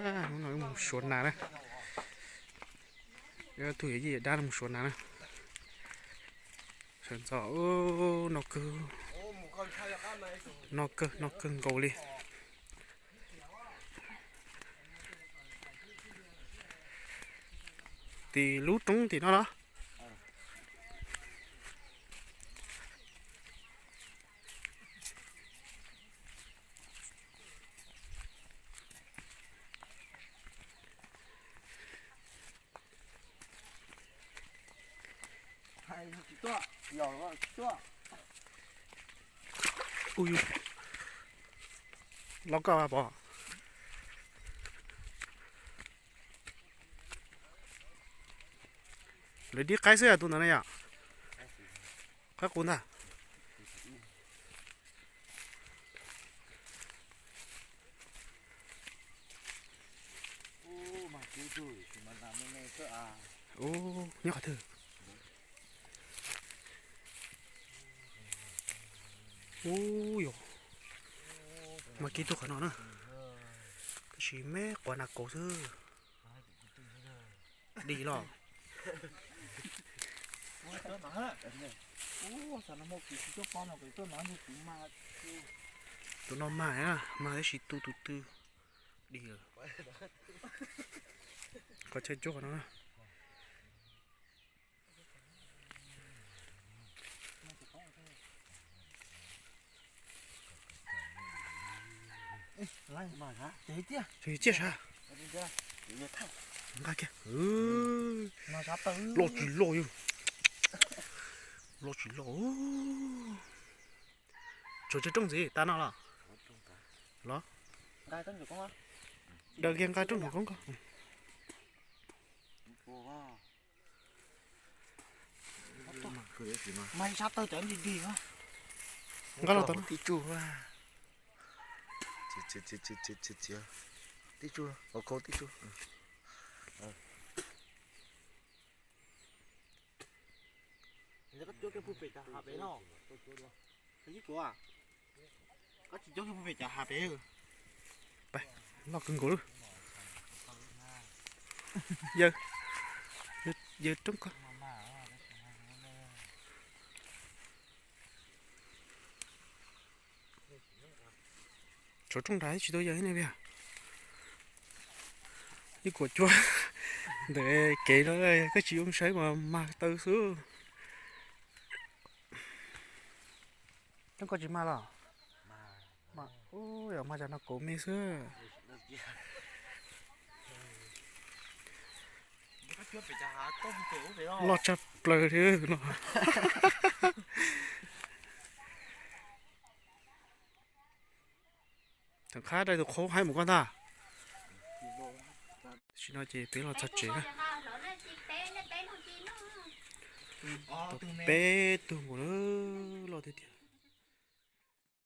Hnub no wb mus suav nas na. Wb tug yawm yij yawm dab no mus suav nas na. Sawv ntxov, noj kawg, noj kawg, noj kawg nkaus li. Tim lub roob tim no los. Ui, los koj pom. Lawv dib qaib xwb tus ntawd na yom. Qaib qus ntag. Ub, nyob qhov twg? Ub yog, mas kiv tug qhov no na. Tab sis me quav nas kaus xwb. Dim los. Tus no mag, mag tab sis tu tus twg dim lawm. Qhov chaw cuab qhov no na. Tsis ciaj sab. Nqa kiag. Loj tsis loj, loj tsis loj. Tshuav tsawg rooj ntxiv tas no los? Los, daws kiag nqa rooj ntawm koob ko. Nqa los tau no. Tib tsuj, tib tsuj, tib tsuj. Loj kawg nkaus li. Yawg, yawg roob ko. Tshuav rooj nrad tsis tau yawg ne, ib kuam cuab ntawm kev no koj tsis zoo saib mas mag taw xwb. Roob koj tsis mag los? Ub, yog mag cas no kauv me xwb. Loj tshaj plaws li no. Tseem qab dai tus qhaub haib mus koj ntag. Tam sim no ces peb los txog tsev na. Tau peb tug nkaus na, loj tiag tiag.